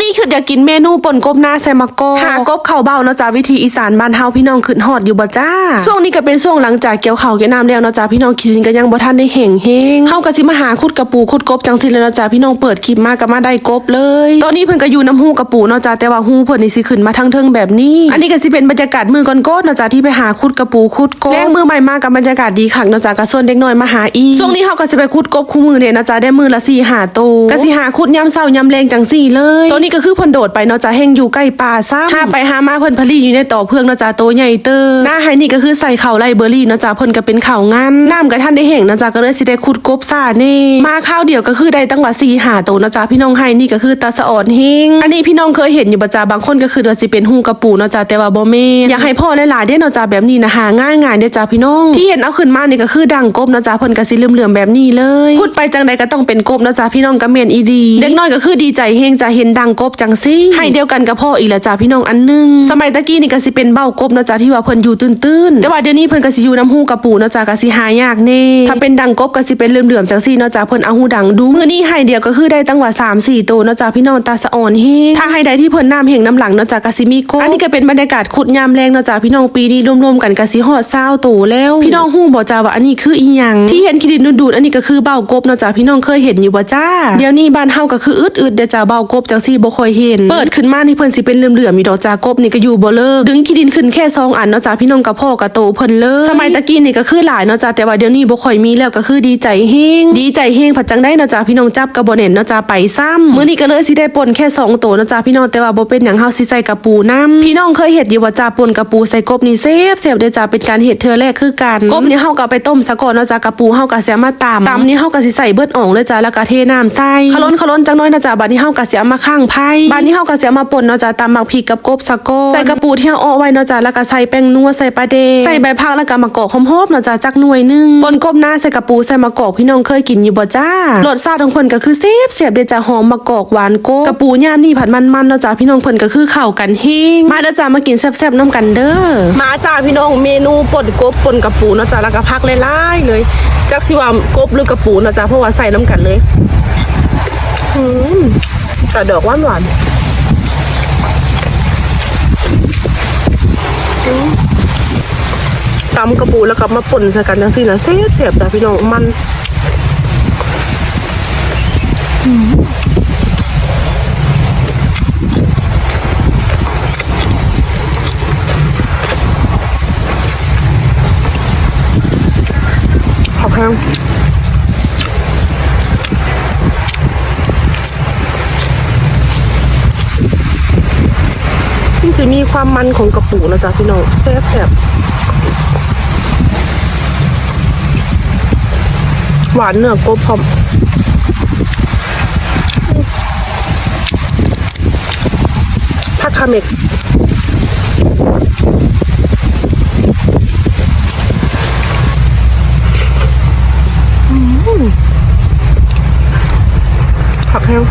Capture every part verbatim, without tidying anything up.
นี่คืออยากกินเมนูป่นกบนาใส่มะกอก หากบเข้าเบ้าเนาะจ้า วิถีอีสานบ้านเฮา พี่น้องคิดฮอดอยู่บ่จ้า ช่วงนี้ก็เป็นช่วงหลังจากเกี่ยวข้าวเกี่ยวน้ำแล้วเนาะจ้า พี่น้อง ขี้ดินก็ยังบ่ทันได้แห้งแฮง เฮาก็สิมาหาขุดกะปูขุดกบจังซี่เลยเนาะจ้า พี่น้อง เปิดคลิปมาก็มาได้กบเลย ตอนนี้เพิ่นก็อยู่นำฮูกะปูเนาะจ้า แต่ว่าฮูเพิ่นนี่สิขึ้นมาทางเทิงแบบนี้ อันนี้ก็สิเป็นบรรยากาศมื้อก่อนๆเนาะจ้า ที่ไปหาขุดกะปูขุดกบ แลงมื้อใหม่มาก็บรรยากาศดีคักเนาะจ้า ก็ชวนเด็กน้อยมาหาอีก ช่วงนี้เฮาก็สิไปขุดกบคู่มื้อเนี่ยเนาะจ้า ได้มื้อละสี่ห้าโต ก็สิหาขุดยามเช้ายามแลงจังซี่เลย ตอนนี้ก็คือเพิ่นโดดไปเนาะจ้า แฮ่งอยู่ใกล้ป่าซ้ำ หาไปหามาเพิ่นพะลีอยู่ในต่อเฟืองเนาะจ้า โตใหญ่เติบ นาไฮ่นี่ก็คือใส่ข้าวไรเบอรี่เนาะจ้า เพิ่นก็เป็นข้าวงัน น้ำก็ทันได้แห้งเนาะจ้า ก็เลยสิได้ขุดกบซ่าแน่ มาคราวเดียวก็คือได้ตั้งว่าสี่ห้าโตเนาะจ้า พี่น้อง ไฮ่นี่ก็คือตาสะออนแฮง อันนี้พี่น้องเคยเห็นอยู่บ่จ้า บางคนก็คือว่าสิเป็นฮูกะปูเนาะจ้า แต่ว่าบ่แม่น อยากให้พ้อหลายๆเด้เนาะจ้า แบบนี้นะ หาง่ายๆเด้จ้าพี่น้อง ที่เห็นเอาขึ้นมานี่ก็คือดังกบเนาะจ้า เพิ่นก็สิเหลื่อมๆแบบนี้เลย ขุดไปจังใดก็ต้องเป็นกบเนาะจ้า พี่น้อง ก็แม่นอีหลี เด็กน้อยก็คือดีใจแฮงจ้า เห็นดังกบจังซี่ ไฮ่เดียวกันก็พ้ออีกแล้วจ้าพี่น้อง อันหนึ่ง สมัยตะกี้นี่ก็สิเป็นเบ้ากบเนาะจ้า ที่ว่าเพิ่นอยู่ตื้นๆ แต่ว่าเดี๋ยวนี้เพิ่นก็สิอยู่นำฮูกะปูเนาะจ้า ก็สิหายากแน่ ถ้าเป็นดังกบก็สิเป็นเหลื่อมๆจังซี่เนาะจ้า เพิ่นเอาฮูดังดู มื้อนี้ไฮ่เดียวก็คือได้ตั้งว่าสามสี่โตเนาะจ้าพี่น้อง ตาสะออนแฮง ถ้าไฮ่ใดที่เพิ่นน้ำแห้งน้ำหลังเนาะจ้า ก็สิมีกบ อันนี้ก็เป็นบรรยากาศขุดยามแลงเนาะจ้าพี่น้อง ปีนี้รวมๆกันก็สิฮอดซาวโตแล้ว พี่น้องฮู้บ่จ้าว่าอันนี้คืออีหยัง ที่เห็นขี้ดินดูดๆ อันนี้ก็คือเบ้ากบเนาะจ้า พี่น้องเคยเห็นอยู่บ่จ้า เดี๋ยวนี้บ้านเฮาก็คืออึดๆเด้อจ้า เบ้ากบจังซี่บ่ค่อยเห็น เปิดขึ้นมานี่เพิ่นสิเป็นเหลื่อมๆอยู่ดอกจ้า กบนี่ก็อยู่บ่เลิก ดึงขี้ดินขึ้นแค่สองอันเนาะจ้า พี่น้อง ก็พ้อกะโตเพิ่นเลย สมัยตะกี้นี่ก็คือหลายเนาะจ้า แต่ว่าเดี๋ยวนี้บ่ค่อยมีแล้ว ก็คือดีใจแฮง ดีใจแฮง ผัดจังได้เนาะจ้า พี่น้อง จับก็บ่แน่นเนาะจ้า ไปซ้ำ มื้อนี้ก็เลยสิได้ป่นแค่สองโตเนาะจ้า พี่น้อง แต่ว่าบ่เป็นหยัง เฮาสิใส่กะปูนำ พี่น้องเคยเฮ็ดอยู่บ่จ้า ป่นกะปูใส่กบนี่แซ่บๆเด้อจ้า เป็นการเฮ็ดเทื่อแรกคือกัน กบนี่เฮาก็เอาไปต้มซะก่อนเนาะจ้า กะปูเฮาก็สิเอามาตำ ตำนี่เฮาก็สิใส่เบิดอ่องเลยจ้า แล้วก็เทน้ำใส่ ขะล้นขะล้นจักหน่อยเนาะจ้า บัดนี้เฮาก็สิเอามาคั่งไฟ บัดนี้เฮาก็สิเอามาป่นเนาะจ้า ตำหมากพริกกับกบซะก่อน ใส่กะปูที่เฮาเอาไว้เนาะจ้า แล้วก็ใส่แป้งนัว ใส่ปลาแดก ใส่ใบผัก แล้วก็มะกอกหอมๆเนาะจ้า จักหน่วยหนึ่ง ป่นกบนาใส่กะปูใส่มะกอก พี่น้องเคยกินอยู่บ่จ้า รสชาติของเพิ่นก็คือแซ่บๆเด้อจ้า หอมมะกอก หวานกบ กะปูยามนี้ผัดมันๆเนาะจ้า พี่น้อง เพิ่นก็คือเข้ากันแฮง มาเด้อจ้า มากินแซ่บๆนำกันเด้อ มาจ้าพี่น้อง เมนูป่นกบป่นกะปูเนาะจ้า แล้วก็ผักหลายๆเลย จักสิว่ากบหรือกะปูเนาะจ้า เพราะว่าใส่นำกันเลย อืม แต่ดอกหวานหวาน อืม ตำกะปูแล้วก็มาป่นใส่กันจังซี่นะ แซ่บๆจ้าพี่น้อง มัน ผักแห้ง มันสิมีความมันของกะปูนะจ๊ะพี่น้อง แซ่บแซ่บ หวานเนื้อกบพร้อม ผักคาเมก อืม ผักแห้ง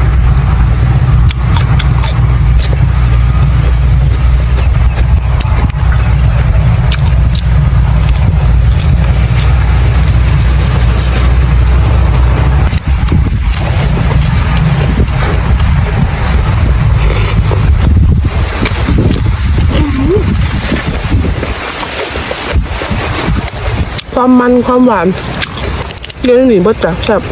ความมันความหวาน เดี๋ยวนี้บ่จักแซ่บ